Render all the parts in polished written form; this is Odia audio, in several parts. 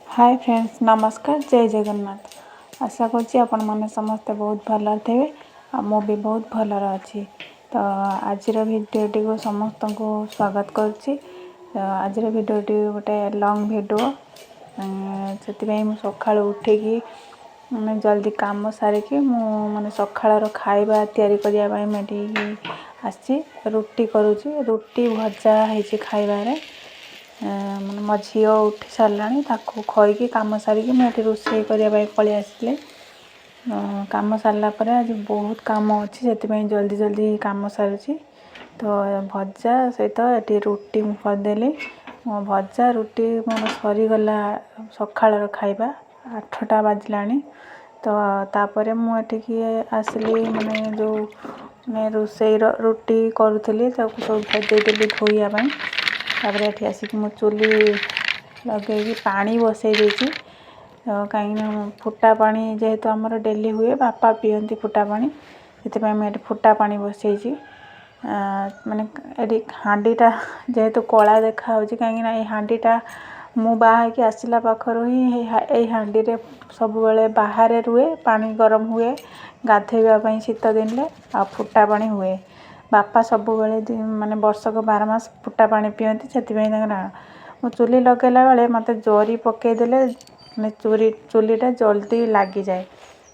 ହାଏ ଫ୍ରେଣ୍ଡସ୍, ନମସ୍କାର, ଜୟ ଜଗନ୍ନାଥ। ଆଶା କରୁଛି ଆପଣମାନେ ସମସ୍ତେ ବହୁତ ଭଲରେ ଥିବେ ଆଉ ମୁଁ ବି ବହୁତ ଭଲରେ ଅଛି। ତ ଆଜିର ଭିଡ଼ିଓଟିକୁ ସମସ୍ତଙ୍କୁ ସ୍ୱାଗତ କରୁଛି। ତ ଆଜିର ଭିଡ଼ିଓଟି ଗୋଟେ ଲଙ୍ଗ୍ ଭିଡ଼ିଓ, ସେଥିପାଇଁ ମୁଁ ସକାଳୁ ଉଠିକି ମାନେ ଜଲ୍ଦି କାମ ସାରିକି ମୁଁ ମାନେ ସକାଳର ଖାଇବା ତିଆରି କରିବା ପାଇଁ ମୁଁ ଏଠିକି ଆସିଛି। ରୁଟି କରୁଛି, ରୁଟି ଭଜା ହେଇଛି ଖାଇବାରେ। ମାନେ ମୋ ଝିଅ ଉଠି ସାରିଲାଣି, ତାକୁ ଖୋଇକି କାମ ସାରିକି ମୁଁ ଏଠି ରୋଷେଇ କରିବା ପାଇଁ ପଳେଇ ଆସିଲି। କାମ ସାରିଲା ପରେ ଆଜି ବହୁତ କାମ ଅଛି, ସେଥିପାଇଁ ଜଲ୍ଦି ଜଲ୍ଦି କାମ ସାରୁଛି। ତ ଭଜା ସହିତ ଏଠି ରୁଟି ମୁଁ କରିଦେଲି। ମୋ ଭଜା ରୁଟି ମୋର ସରିଗଲା ସକାଳର ଖାଇବା, 8ଟା ବାଜିଲାଣି। ତ ତାପରେ ମୁଁ ଏଠିକି ଆସିଲି, ମାନେ ଯେଉଁ ମାନେ ରୋଷେଇର ରୁଟି କରୁଥିଲି ତାକୁ ସବୁ ଭଜେଇଦେଲି ଧୋଇବା ପାଇଁ। ତାପରେ ଏଠି ଆସିକି ମୁଁ ଚୁଲି ଲଗେଇକି ପାଣି ବସେଇ ଦେଇଛି, କାହିଁକିନା ଫୁଟା ପାଣି ଯେହେତୁ ଆମର ଡେଲି ହୁଏ, ବାପା ପିଅନ୍ତି ଫୁଟା ପାଣି, ସେଥିପାଇଁ ମୁଁ ଏଠି ଫୁଟା ପାଣି ବସେଇଛି। ମାନେ ଏଠି ହାଣ୍ଡିଟା ଯେହେତୁ କଳା ଦେଖାହେଉଛି, କାହିଁକିନା ଏଇ ହାଣ୍ଡିଟା ମୁଁ ବାହା ହେଇକି ଆସିଲା ପାଖରୁ ହିଁ ଏଇ ହାଣ୍ଡିରେ ସବୁବେଳେ ବାହାରେ ରୁହେ, ପାଣି ଗରମ ହୁଏ ଗାଧୋଇବା ପାଇଁ ଶୀତ ଦିନରେ, ଆଉ ଫୁଟା ପାଣି ହୁଏ। ବାପା ସବୁବେଳେ ମାନେ ବର୍ଷକ 12 ମାସ ଫୁଟା ପାଣି ପିଅନ୍ତି, ସେଥିପାଇଁ ତାଙ୍କ ନା ମୁଁ ଚୁଲି ଲଗାଇଲା ବେଳେ ମୋତେ ଜରି ପକାଇଦେଲେ ମାନେ ଚୁଲିଟା ଜଲ୍ଦି ଲାଗିଯାଏ।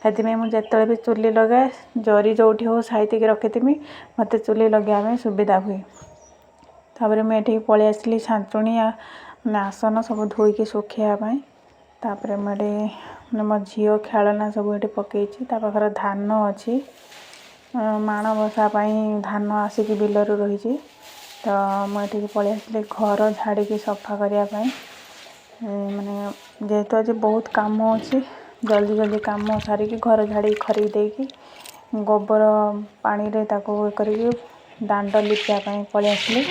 ସେଥିପାଇଁ ମୁଁ ଯେତେବେଳେ ବି ଚୁଲି ଲଗାଏ, ଜରି ଯେଉଁଠି ହଉ ସାଇତିକି ରଖିଥିବି, ମୋତେ ଚୁଲି ଲଗାଇବା ପାଇଁ ସୁବିଧା ହୁଏ। ତାପରେ ମୁଁ ଏଠିକି ପଳେଇ ଆସିଲି ଛାଞ୍ଚୁଣି ମାନେ ଆସନ ସବୁ ଧୋଇକି ଶୁଖେଇବା ପାଇଁ। ତାପରେ ମୁଁ ଏଠି ମାନେ ମୋ ଝିଅ ଖେଳନା ସବୁ ଏଠି ପକେଇଛି, ତା ପାଖରେ ଧାନ ଅଛି, ମାଣବସା ପାଇଁ ଧାନ ଆସିକି ବିଲରୁ ରହିଛି। ତ ମୁଁ ଏଠିକି ପଳେଇ ଆସିଲି ଘର ଝାଡ଼ିକି ସଫା କରିବା ପାଇଁ। ମାନେ ଯେହେତୁ ଆଜି ବହୁତ କାମ ଅଛି, ଜଲ୍ଦି ଜଲ୍ଦି କାମ ସାରିକି ଘର ଝାଡ଼ିକି ଖରିକି ଦେଇକି ଗୋବର ପାଣିରେ ତାକୁ ଇଏ କରିକି ଦାଣ୍ଡ ଲିପିବା ପାଇଁ ପଳେଇ ଆସିଲି।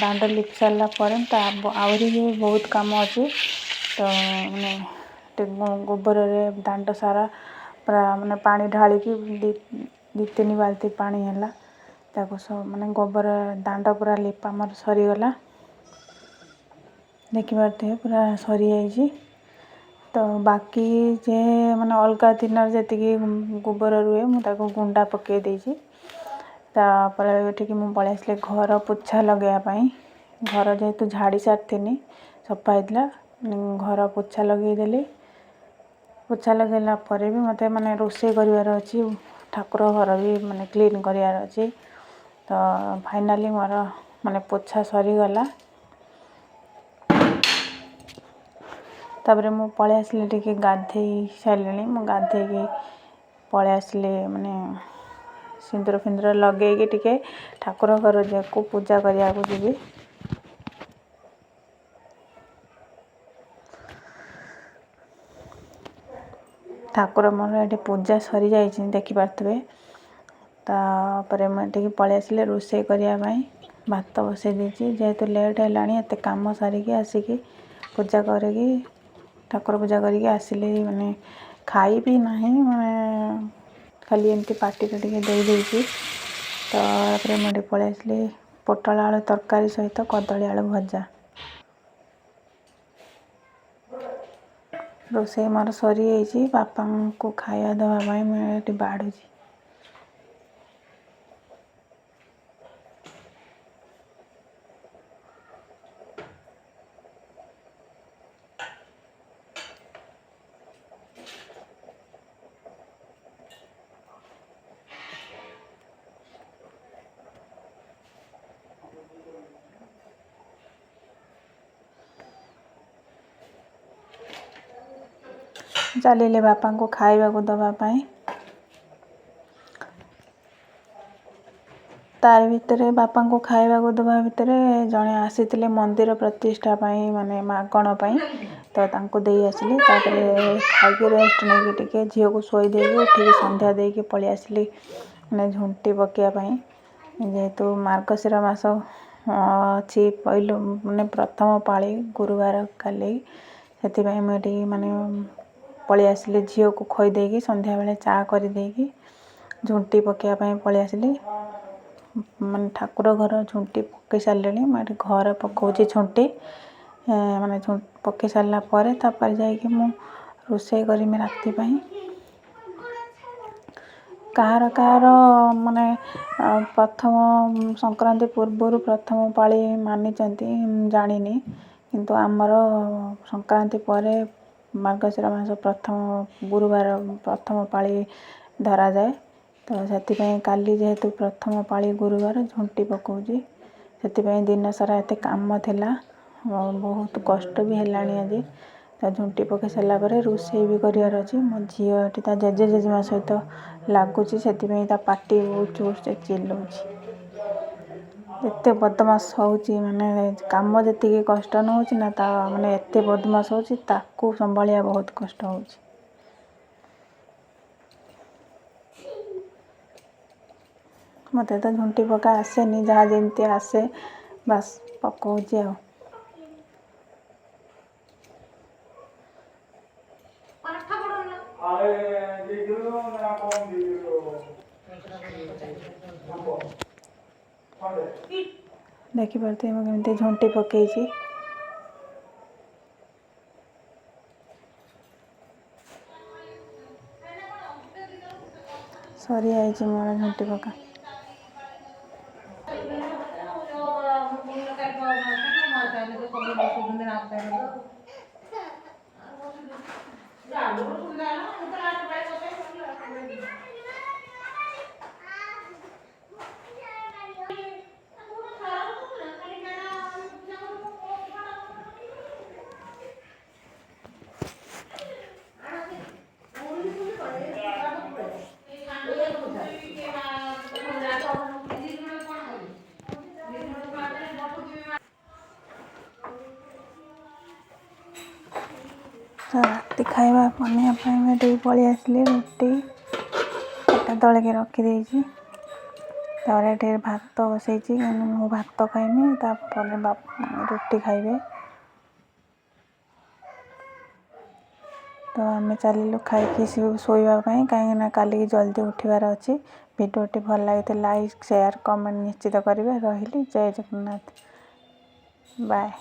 ଦାଣ୍ଡ ଲିପି ସାରିଲା ପରେ ତା ଆହୁରି ବି ବହୁତ କାମ ଅଛି। ତ ମାନେ ଗୋବରରେ ଦାଣ୍ଡ ସାରା ପୁରା ମାନେ ପାଣି ଢାଳିକି 2-3 ବାଲ୍ଟି ପାଣି ହେଲା, ତାକୁ ମାନେ ଗୋବର ଦାଣ୍ଡ ପୁରା ଲିପା ମୋର ସରିଗଲା, ଦେଖିପାରୁଥିବେ ପୁରା ସରିଯାଇଛି। ତ ବାକି ଯେ ମାନେ ଅଲଗା ଦିନରେ ଯେତିକି ଗୋବର ରୁହେ ମୁଁ ତାକୁ ଗୁଣ୍ଡା ପକାଇ ଦେଇଛି। ତାପରେ ଏଠିକି ମୁଁ ପଳେଇ ଆସିଲି ଘର ପୋଛା ଲଗାଇବା ପାଇଁ। ଘର ଯେହେତୁ ଝାଡ଼ି ସାରିଥିନି, ସଫା ହେଇଥିଲା, ଘର ପୋଛା ଲଗାଇଦେଲି। ପୋଛା ଲଗାଇଲା ପରେ ବି ମୋତେ ମାନେ ରୋଷେଇ କରିବାର ଅଛି, ଠାକୁର ଘର ବି ମାନେ କ୍ଲିନ୍ କରିବାର ଅଛି। ତ ଫାଇନାଲି ମୋର ମାନେ ପୋଛା ସରିଗଲା। ତାପରେ ମୁଁ ପଳେଇ ଆସିଲି, ଟିକେ ଗାଧେଇ ସାରିଲିଣି ମୁଁ, ଗାଧେଇକି ପଳେଇ ଆସିଲି, ମାନେ ସିନ୍ଦୁର ଫିନ୍ଦୁର ଲଗେଇକି ଟିକେ ଠାକୁର ଘରକୁ ପୂଜା କରିବାକୁ ଯିବି। ଠାକୁର ମୋର ଏଠି ପୂଜା ସରିଯାଇଛି, ଦେଖିପାରୁଥିବେ। ତାପରେ ମୁଁ ଏଠିକି ପଳେଇ ଆସିଲି ରୋଷେଇ କରିବା ପାଇଁ, ଭାତ ବସେଇ ଦେଇଛି। ଯେହେତୁ ଲେଟ୍ ହେଲାଣି, ଏତେ କାମ ସାରିକି ଆସିକି ପୂଜା କରିକି ଠାକୁର ପୂଜା କରିକି ଆସିଲି, ମାନେ ଖାଇବି ନାହିଁ, ମାନେ ଖାଲି ଏମିତି ପାଟିରେ ଟିକେ ଦେଇଦେଇଛି। ତାପରେ ମୁଁ ଏଠି ପଳେଇ ଆସିଲି ପୋଟଳ ଆଳୁ ତରକାରୀ ସହିତ କଦଳୀ ଆଳୁ ଭଜା। ରୋଷେଇ ମୋର ସରିଯାଇଛି, ବାପାଙ୍କୁ ଖାଇବା ଦେବା ପାଇଁ ମୁଁ ଏଠି ବାଢ଼ୁଛି। ଚାଲିଲେ ବାପାଙ୍କୁ ଖାଇବାକୁ ଦେବା ପାଇଁ। ତାରି ଭିତରେ ବାପାଙ୍କୁ ଖାଇବାକୁ ଦେବା ଭିତରେ ଜଣେ ଆସିଥିଲେ ମନ୍ଦିର ପ୍ରତିଷ୍ଠା ପାଇଁ, ମାନେ ମାଗଣ ପାଇଁ, ତ ତାଙ୍କୁ ଦେଇ ଆସିଲି। ତାପରେ ଖାଇକି ରେଷ୍ଟ ନେଇକି ଟିକେ ଝିଅକୁ ଶୋଇ ଦେଇକି ଉଠିକି ସନ୍ଧ୍ୟା ଦେଇକି ପଳେଇ ଆସିଲି ମାନେ ଝୁଣ୍ଟି ପକାଇବା ପାଇଁ। ଯେହେତୁ ମାର୍ଗଶିର ମାସ ଅଛି, ପହିଲୁ ମାନେ ପ୍ରଥମ ପାଳି ଗୁରୁବାର କାଲି, ସେଥିପାଇଁ ମୁଁ ଏଠି ମାନେ ପଳେଇ ଆସିଲି। ଝିଅକୁ ଖୋଇ ଦେଇକି ସନ୍ଧ୍ୟାବେଳେ ଚା କରିଦେଇକି ଝୁଣ୍ଟି ପକାଇବା ପାଇଁ ପଳେଇ ଆସିଲି। ମାନେ ଠାକୁର ଘର ଝୁଣ୍ଟି ପକାଇ ସାରିଲିଣି, ମୁଁ ଏଠି ଘର ପକାଉଛି ଝୁଣ୍ଟି, ମାନେ ପକାଇ ସାରିଲା ପରେ ତାପରେ ଯାଇକି ମୁଁ ରୋଷେଇ କରିମି ରାତି ପାଇଁ। କାହାର କାହାର ମାନେ ପ୍ରଥମ ସଂକ୍ରାନ୍ତି ପୂର୍ବରୁ ପ୍ରଥମ ପାଳି ମାନିଛନ୍ତି ମୁଁ ଜାଣିନି, କିନ୍ତୁ ଆମର ସଂକ୍ରାନ୍ତି ପରେ ମାର୍ଗଶିର ମାସ ପ୍ରଥମ ଗୁରୁବାର ପ୍ରଥମ ପାଳି ଧରାଯାଏ। ତ ସେଥିପାଇଁ କାଲି ଯେହେତୁ ପ୍ରଥମ ପାଳି ଗୁରୁବାର ଝୁଣ୍ଟି ପକାଉଛି, ସେଥିପାଇଁ ଦିନସାରା ଏତେ କାମ ଥିଲା, ବହୁତ କଷ୍ଟ ବି ହେଲାଣି ଆଜି। ତ ଝୁଣ୍ଟି ପକାଇ ସାରିଲା ପରେ ରୋଷେଇ ବି କରିବାର ଅଛି। ମୋ ଝିଅ ଏଠି ତା ଜେଜେ ଜେଜେମା ସହିତ ଲାଗୁଛି, ସେଥିପାଇଁ ତା ପାଟି ବହୁତ ଜୋରସେ ଚିଲଉଛି। ଏତେ ବଦମାସ ହେଉଛି, ମାନେ କାମ ଯେତିକି କଷ୍ଟ ନ ହେଉଛି ନା ତା ମାନେ ଏତେ ବଦମାସ ହେଉଛି, ତାକୁ ସମ୍ଭାଳିବା ବହୁତ କଷ୍ଟ ହେଉଛି। ମୋତେ ତ ଝୁଣ୍ଟି ପକା ଆସେନି, ଯାହା ଯେମିତି ଆସେ ବାସ୍ ପକାଉଛି ଆଉ। ଦେଖିପାରୁଥିବେ ମୁଁ କେମିତି ଝୁଣ୍ଟି ପକାଇଛି। ସରିଯାଇଛି ମୋର ଝୁଣ୍ଟି ପକା। ରାତି ଖାଇବା ବନେଇବା ପାଇଁ ମୁଁ ଏଠିକି ପଳେଇ ଆସିଲି। ରୁଟି ଅଟା ଦଳିକି ରଖିଦେଇଛି। ତାପରେ ଏଠି ଭାତ ବସେଇଛି, କାହିଁକିନା ମୁଁ ଭାତ ଖାଇମି, ତାପରେ ରୁଟି ଖାଇବେ। ତ ଆମେ ଚାଲିଲୁ ଖାଇକି ଶୋଇବା ପାଇଁ, କାହିଁକିନା କାଲିକି ଜଲ୍ଦି ଉଠିବାର ଅଛି। ଭିଡ଼ିଓଟି ଭଲ ଲାଗିଥିଲେ ଲାଇକ୍, ସେୟାର, କମେଣ୍ଟ ନିଶ୍ଚିତ କରିବେ। ରହିଲି, ଜୟ ଜଗନ୍ନାଥ, ବାଏ।